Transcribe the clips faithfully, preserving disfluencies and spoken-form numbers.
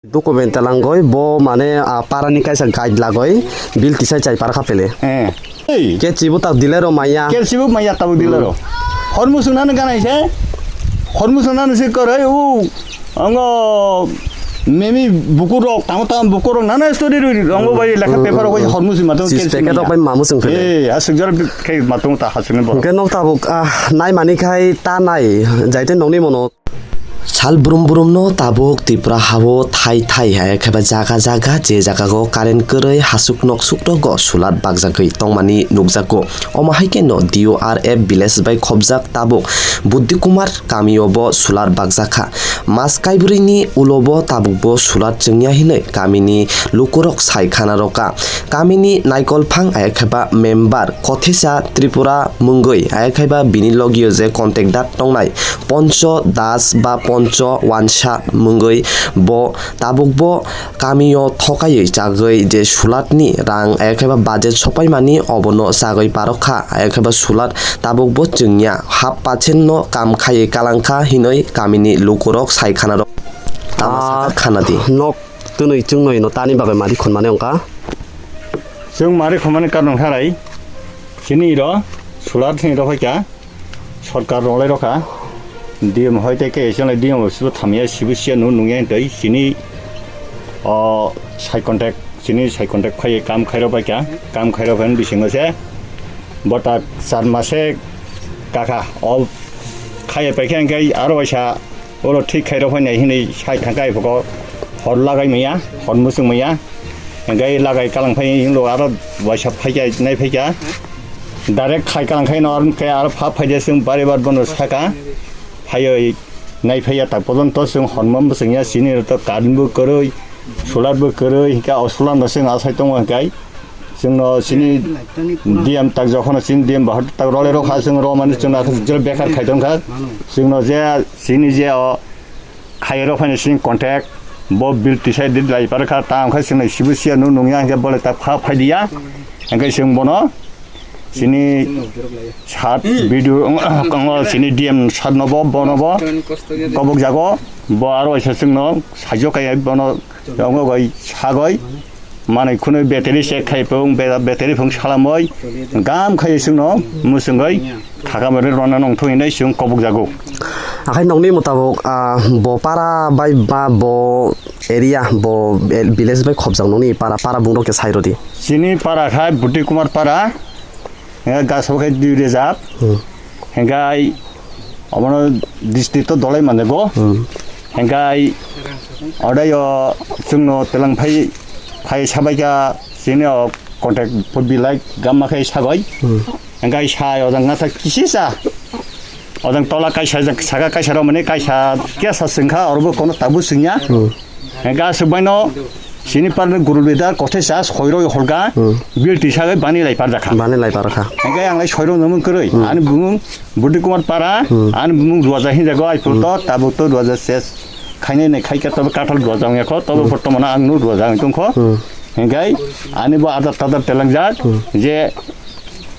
Document talangoi bo mane, ah, parani kaisa guide lagoi bill tisai chai parkha pele. Eh. Ei. Ke chibu tak dilero maya. Ke chibu maya tabu dilero. Hormusung nana gana ise. Hormusung nana se korai u. Ango memi buku rok, tamo tamo buku rok nana story roi rong bo bai lekha paper rok bai hormusung matung Sis ke packet rok bai mamusung pele. Eh, asuk jar kai matung ta hasung bo. Ke nok tabuk, ah, nai mani khai ta nai. Jaite nongni mono. Sal brum brum no tabuk Tripura hao thai thai hai khe ba jaga jaga je jaga go current kwrwi hasuk nok suk rogo solar bakjagwi tongmani nukjago. Omo hai khe no D O R F village bai khobjak tabuk Buddhi Kumar kamio bo solar bakjakha. Mas kaibrwi ni ulo bo tabuk bo solar chwngya hinwi kamini lukurok sai khana rokha. Kamini naikolphang ayakhe ba member Kothisa Tripura mungwi ayakhe ba bini logio je contact dat tongnai Poncho Das ba Poncho Wansa mungwi bo tabuk bo kamio thokaiwi chagwi je sulatni rang ayakhe ba budget sopaimani obono chagwi parokha ayakhe ba sulat tabuk bo chwngya half percent no kam khaiwi kalangkha hinwi kamini lukurok sai khana rok tama Ah, sakha khana di. Nok Twnwi chwngnoi no tani bagwi mari khonmani wngkha. Chwng mari khonmani karon wngkha rai. Chini iro solar thwngwi rw phaikha. Sorkar rwnglai rokha. D M hoi tei K S L D M office bo thamya sibu siya nu nungya tei chini o sai contact chini sai contact khai kam khairok paikha. Kam khairok phaini bisingo se bota char mase kakha o khai paikha hwnkhe aro waisa Oro thik khairok phainai hinwi sai thangkha, ai phuko hor lagai maya, hor muchung maya. Hingkai lagai kalang phai hinlo aro waisa phaikha, nai phaikha. Direct khai kalang khaino aro khe aro pha phaide chwng bari bar bono saka. Phaioi nai phaiya tak pojonto chwng horma muchungya, chini rwto current bo kwrwi, solar bo kwrwi, hingkhe o solar no chwng asai tongo hingkai. Chwngno chini D M tak jokhonno chini D M bahar tak role rok kha, chwng romani chwngno akhe jora bekar khai tongkha. Chwngno je chini je o khai rok phaino chini contact bo bill tisai di lai par kha, ta wngkha chwngno sibu siya nu nungya hingke bole ta pha phai diya. Hingke chwng bono chini sat video chini D M sat no bo bono bo kobok jago bo aro waisa chwngno sajok kaya bono tongo goi sagoi. Manui khunui battery check khai phung, be-, battery phung salamoi, gam khai chwngno muchungoi, thaka mari rona nongthung hinui chwng kobok jago. Akhai nokni mutabok, ah, bo para bai ba bo area, bo el-, village bai khobjak nokni para, para bungrok khe sai rwdi. Chini para khai Buti Kumar para. Hingke gas bo khe dui rejak. Hmm. Hingke ai omono district to dolai mane go. Hmm. Hingke ai odai o chwngno telang phai, phai sabai kha chini o contact put bilai gamma khai sagoi. Hmm. Hingke ai sai ojang ngasa kisi sa. Ojang tola kaisa jang saka kaisa romani kaisa kesa sengkha orobo kono tabu sengya. Hmm. Hingke aswk baino chini parni guru leader kothai sa soiroi holga Hmm. bill tisagwi bani lai parjakha. Bani lai parkha. Hingke ang lai soiro nomung kwrwi. Hmm. Ani bumung Buddhi Kumar Para, Hmm. ani bumung Duaja hinjago ai pul to, Hmm. tabuk to Duaja ses. Khainai nai khaika tobo kathal Duaja wngya kho, tobo Hmm. bortomano ang nu Duaja wng tongkho. Hmm. Hingke ani bo adar tadar telangjak, Hmm. je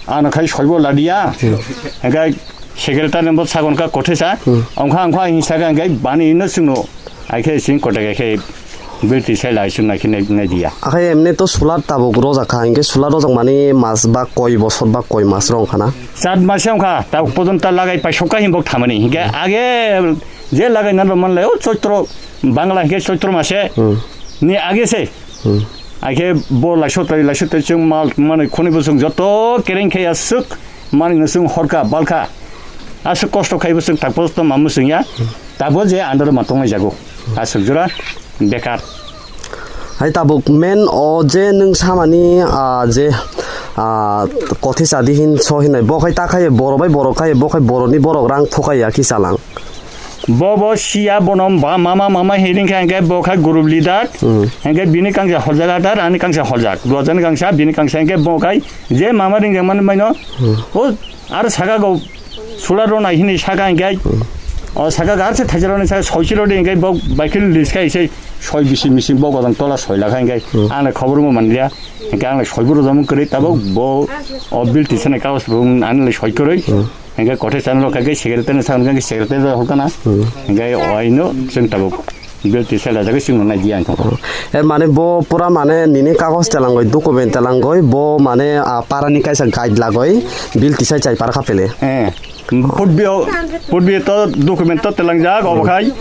ano khai soibo ladiya. Hmm. Hingke secretary ni bo sagon ka kothai sa. Hmm. Ongkha ongkha hinsa ka hingke bani no chwngno. Ai khe sing kotek khe bill tisai lai sung nai khe nai, nai diya. Akhai emne to solar tabuk rojak kha, hinkhe solar rojak mani mas ba koi bosor ba koi mas rok wngkha na? Chat mas wngkha, tabuk pojon ta lagai pai sokha hinbok thamani. Hinkhe age je lagai nan rok manlai, o Choitro, Bangla hinkhe Choitro mase Hmm. ni age se. Hmm. Ai khe bo laisotari, laisotari chwng mal manwi khwnwi bo chwng joto kereng khe aswk manwi no chwng horkha, balkha. Aswk kosto khaibo chwng tak posto mamung chwngya. Tabuk je andaro ma tongnai jago. Aswk jora bekar. Hai tabuk men o je nwng samani, ah, je, ah, kothisa dihin so hinai bo khai ta khai boro bai boro khai bo khai boroni borok rang thokai ya ki chalang. Bo bo siya bono ba mama mama hiring khai hingke bo khai group leader. Hmm. Hingke bini kangsa horjak atar ani kangsa horjak. Duajani kangsa bini kangsa hingke bo khai je mama ringjak mani maino. Hmm. O aro saka go Sula rw nai hinui saka hingke, o saka gar se thaisa rw nai saka soi si rw di hingke bo baikhe list khai se soi bisi misi bo godang tola soi lakha hingke ang le khobor bo manliya hingke ang le soi bo rwjamung kwrwi tabuk bo o bill tisani kagoz bo ani le soi kwrwi hingke kothai channel rok khai ke secretary ni sakni hingke secretary rok hokana hingke o aino chwng tabuk. Bill tisai laijagwi chwngno nai di ang tong. Er mane bo pura mane nini kagoj telangoi, document telangoi, bo mane, ah, parani kaisa guide lagoi, bill tisai chai para kha pele. Eh, putbio, putbio to document to telangjak, obo khai.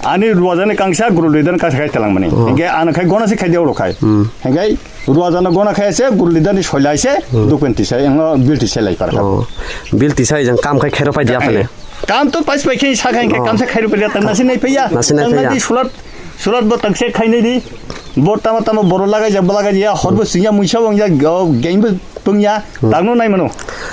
Ani ruajani kangsa, guru leader kangsa khai telang mani. Oh. Hingke ano khai gona se khai dia oro khai. Hmm. Hingke ruajano gona khai se, guru leader ni soilai se, hmm, document tisai, ang bill tisai lai para kha. Oh. Bill tisai jang kam khai khairo pai dia phale. Kam to pais pai khe sakha hingke kam se khairo paiya, tang nasi nai paiya. Nasi nai paiya. Tang nai di sulat, sulat bo tang se khai nai di. Bo tama tama boro lagai jak, bo lagai ya, hor bo singya, muisa bo ya, gain bo tungya, tang no nai mano.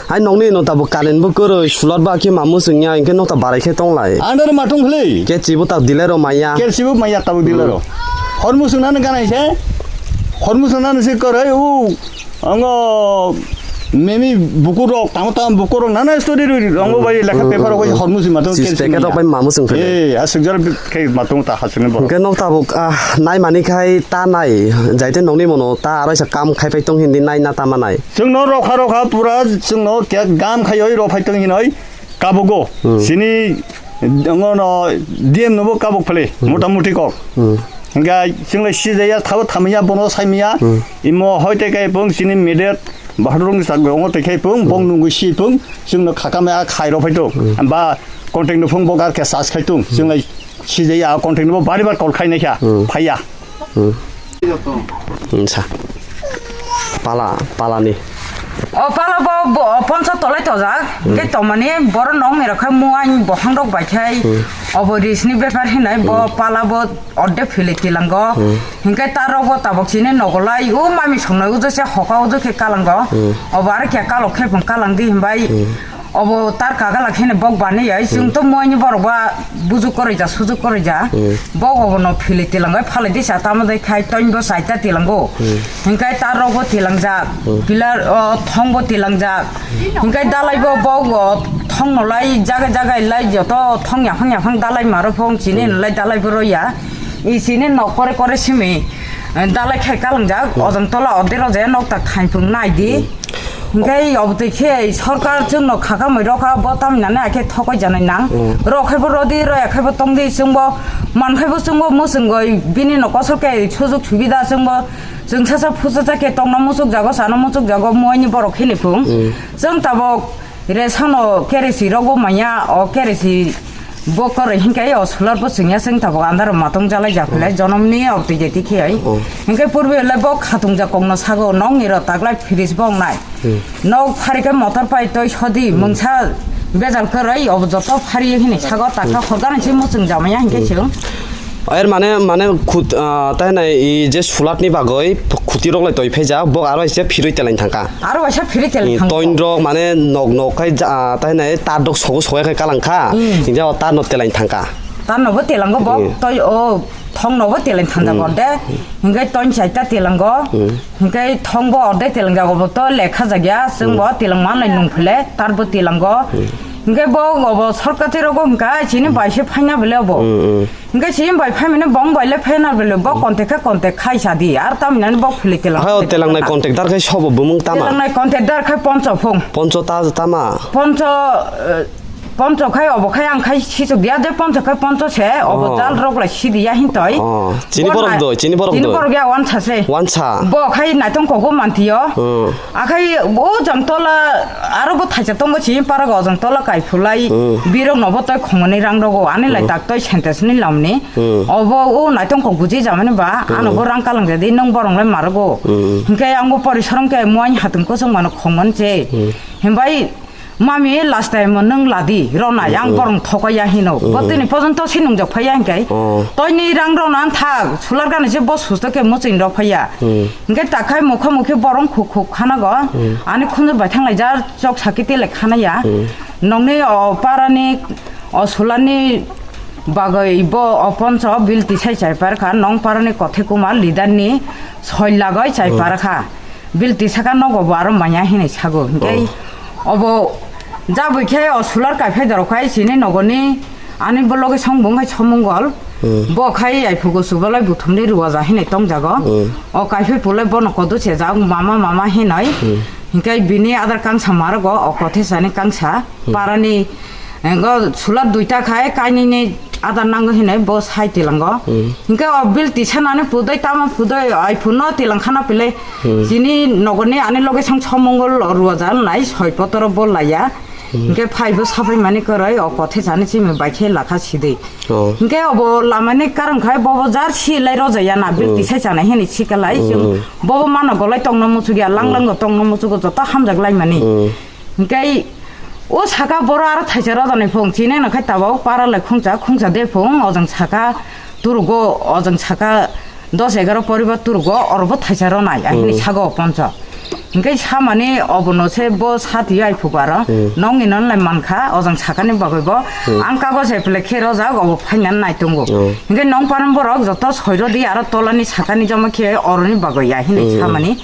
Hai nongni no tabo current bo kwrwi, sulat ba khe mamu singya, hingke no ta barai khe tong lai. Andar matung khlei. Ke chibo ta dilero maya. Ke chibo maya tabo dilero. Hor musung nano ganai se. Hor musung nano se kwrwi, u. Ango memi bukurok, tamo tamo bukurok, nana story rwi, rongo bai lekha paper rok bai hormusi matong. Sis kelsi packet rok maya. Bai mamu sung phele. Eh, asuk jar khe matong ta hasung ni borok. Hingke nok tabuk, ah, nai mani khai ta nai, jaite nongni mono ta aro isa kam khai pai tong hindi nai na tama nai. Chwngno rokha rokha pura chwngno kya gam khai oi rok phai tong hinoi. Kabugo, hmm, sini ngono D M nobo kabuk phale, hmm, motamuti kok. Hmm. Hingga chwnglai sijaya thabo thamya bono saimya, hmm, imo hoite kai pung sini media bahrung sak ongo te kai pung, bong nungui si pung, chwngno khakame a khai ro phaito. Hmm. Ba contact no phung bo gar ke sas khai tung, chwnglai sijaya contact no bari bar call khai naikha, hmm, phaiya. Hmm. Hmm, sa. Pala, pala ni. O pala bo, bo, o poncho tolai tojak. Hmm. Hingke tomani boro nong ni rokhe muain bohang rok bai khai. Hmm. Obo ris ni bepar hinai bo, hmm, pala bo odde philai tilango. Hmm. Hingke taro bo tabok chini nogolai, o mami songnai ujo se hoka ujo khe kalango. Hmm. Obo aro khe kalok khe pung kalang di himbai. Hmm. Obo tar kagala kheno bok bani ya, hmm, chwng to moini borok ba bujuk koroi ja, sujuk koroi ja. Hmm. Bok obo no philai tilang bai phalai di sa tamo dai khai toin bo saita tilango. Hmm. Hingkai tar rok bo tilang jak, hmm, pillar, o, thong bo tilang jak. Hingkai dalai bo bok o thong no lai jaga jaga lai joto thong yaphang yaphang dalai maro phong chini, hmm, no lai dalai bo roi ya. I chini nok kore kore simi, eh, dalai khai kalang jak, hmm, ojang tola ode rok je nok tak thaipung nai di. Hmm. Hingke obotwi khe sorkar chwngno khakamwi rokha, bo tamni nani akhe thokoi janai nang. Mm. Rok khai bo rodi, roya khai bo tongdi, chwngbo man khai bo chwngbo mwchwngwi bini no kosol khe sujug subida chwngbo chwng sasa phusa cha khe tongna muchuk jago, sana muchuk jago, muaini borok khini phung. Mm. Chwng tabok resano keresi rokbo manya, o keresi Bo koroi hinkhe o solar bo chwngya chwng tabuk andaro matong jalai japhilai, oh, jonomni o twi de tikhi ai. Oh. Hinkhe purbi le bo khatung ja kokno sago, nokni ro taklai fridge bo wngnai. Hmm. Nok phari khe motor pai toi sodi, hmm, mungsa bejal kwrwi obo joto phari hini sago, takha, hmm, khorganai se muchung jamaya hinkhe, hmm, chwng. Er mane, mane khut, ah, tai nai i je solar ni bagwi khuti rok lai toi phaijak, bo aro ise phirwi telai thangkha. Aro waisa phiri tel thang. Toin rok mane nok nok khai ja, tai nai tar dok sogo sogo khai kalang kha. Hmm. Hinja o tar no telai thang kha. Tar no bo telango bo, hmm, toi o thong no bo telai thang da, hmm, bor de. Hingai toin chaita telango. Hmm. Hingai thong bo orde telang jago bo to lekha jagya. Chwng, hmm, bo telang man lai nung phile tar bo telango. Hmm. Hingai bo obo sorkar te rogo hinga chini, hmm, bai se phaina bele obo. Hmm, hmm. Hingke chini bai phaimani bong bai le phaina bele bo contact khe contact khai sa di, ar tamni nani bo philai telang. Hai o telangnai contact dar khai sobo bumung tama. Telangnai contact dar khai Poncho phung. Poncho ta tama. Poncho, eh, Poncho khai obo khai ang khai sisuk dia je Poncho khai Poncho se obo, oh, jal rok lai si dia hintoi. Oh, chini borok doi, chini borok doi. Chini borok ya wansa se. Wansa. Bo khai naitong kogo mantio. Hmm. Akhai o jang tola aro bo thaisa tongo chini para go jang tola kai phulai. Hmm. Birok no bo toi khongoni rang rogo ani lai, hmm, tak toi sentes ni lamni. Hmm. Obo o naitong kok buji jamani ba, hmm, ano bo rang kalang jadi nang borong lai marogo. Hmm. Hinkhe ang bo porisorom khe muain hatung kosong mano khongmon che. Hmm. Himbai mami last time mo nang ladi rona yang, hmm, borong thokaya hino. Hmm. Bo tini pojonto sinung jok phaya hinkhe. Oh. Toini rang rona ang thak sular gani je bo susto khe muching rok phaya. Hmm. Hinkhe takhai mukha mukhi borong khuk khuk khana go. Hmm. Ani khunjur bai thang lai jar chok sakiti le khana ya. Hmm. Nongni o parani o sulani bagwi bo o Poncho bill tisai chai par kha, nong parani kothe kuma leader ni soi lagoi chai, hmm, par kha. Bill tisaka nogo bo aro manya hinwi sago. Hinkhe, oh, obo jabwi khe o solar kaiphai dorok khai chini nogoni ani bo loge song bung khai somongol. Hmm. Bo khai ai phugo subalai buthumni ruwa ja hinwi tong jago. Hmm. O kaiphai pulai bono kodo se jak mama mama hinwi. Hmm. Hinkhe bini adar kangsa marogo o kothe sani kangsa, hmm, parani Engo sulat duita khai, kainini adar nango hinui bo sai tilango. Hmm. Hinkhe o bil tisanani pudoi tamo pudoi ai phuno tilang khana pile. Hmm. Chini nogoni ani loge sang somongol ruajan nai soi potoro bo laya. Hmm. Hinkhe phaibo sapai mani koroi o kothe sani chimi baikhe lakha sidei. Oh. Hinkhe obo lamani karon khai bobo jar si lai rojaya na bil Hmm. tisai chanai hini sikalai. Hmm. Bobo mano golai tongno muchugya lang Hmm. lango tongno muchugo joto hamjak lai mani. Hmm. Hinkhe o saka boro aro thaisa rojani phung chini no khai tabok para lai khungcha khungcha de phung ojang saka turugo ojang saka dos egaro poribar turugo orobo thaisa ronai ahini Hmm. sago poncho. Hinkhe samani obono se bo sati ai phukaro Hmm. nongni non lai mankha ojang sakani bagwi bo Hmm. ang kago se pele khe rojak obo phaina nai tongo. Hmm. Hinkhe nong paran borok joto soiro di aro tolani sakani joma khe oroni bagwi ya hini Hmm. samani.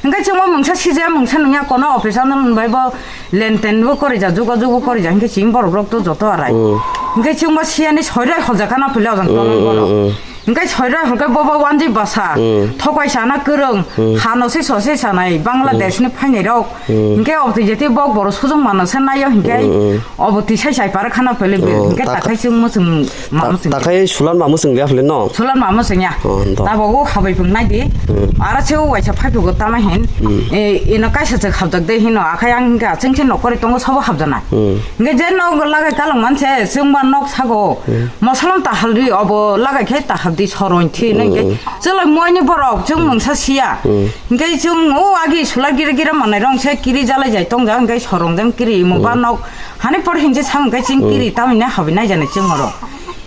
Hinkhe chwngbo mungsa sijaya mungsa nungya kono office ano bai bo lenten bo korija jugo jugo korija hinkhe chini borok rok to joto arai. Hmm. Hinkhe chwngbo siyani soiro holjak kana pele ojang Hmm, tolani hmm, borok. Hmm. Hinkhe soiro hwnkhe bobo wanjwi basa, Hmm. thokai sana kwrwng, Hmm. hano se sose sanai, Bangladesh ni phainai rok. Hmm. Hinkhe obo twi jeti bok boro sujung mano se naio hinkhe Hmm, hmm. obo twi sai sai para khana pele bil. Oh, Hinkhe ta- takhai chwng muchung ma Ta- muchung. Takhai sulan ma muchung liya phele no? Sulan ma muchung ya. Oh, do. Tabogo habai phung nai di. Hmm. Ara se o waisa phai phugo tama hin. Hmm. E, ino kaisa chwk habjak de hino akhai ang hinkhe aching se nokori tongo sobo habjana. Hmm. Hinkhe je nok lagai kalang manse chwngba nok sago. Hmm. Mosalam tahal ri obo lagai khe tahal di soroi thi nai khe. Hmm. Chwlai moini borok chwng mungsa siya. Hmm. Hinkhe chwng o agi sulai gira gira manai rong se kiri jalai jai tong jang hinkhe sorong jang kiri mo ba Hmm. nok hani por hinje sam hinkhe chwng Hmm. kiri tamine habi nai jani chwng oro.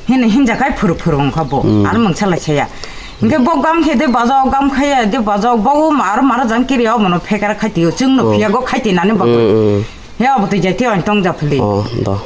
Hini hinja kai phuru phuru wngkha bo. Hmm. Ar mungsa lai saya. Hinkhe bo gam khe de bajo gam khaya de bajo bo mar mar jang kiri o mono phekar khaiti o chwng no Hmm. phiya go khaiti nani ba. Hmm, hmm. He obo twi jai twi ang tong ja phili. Oh, do.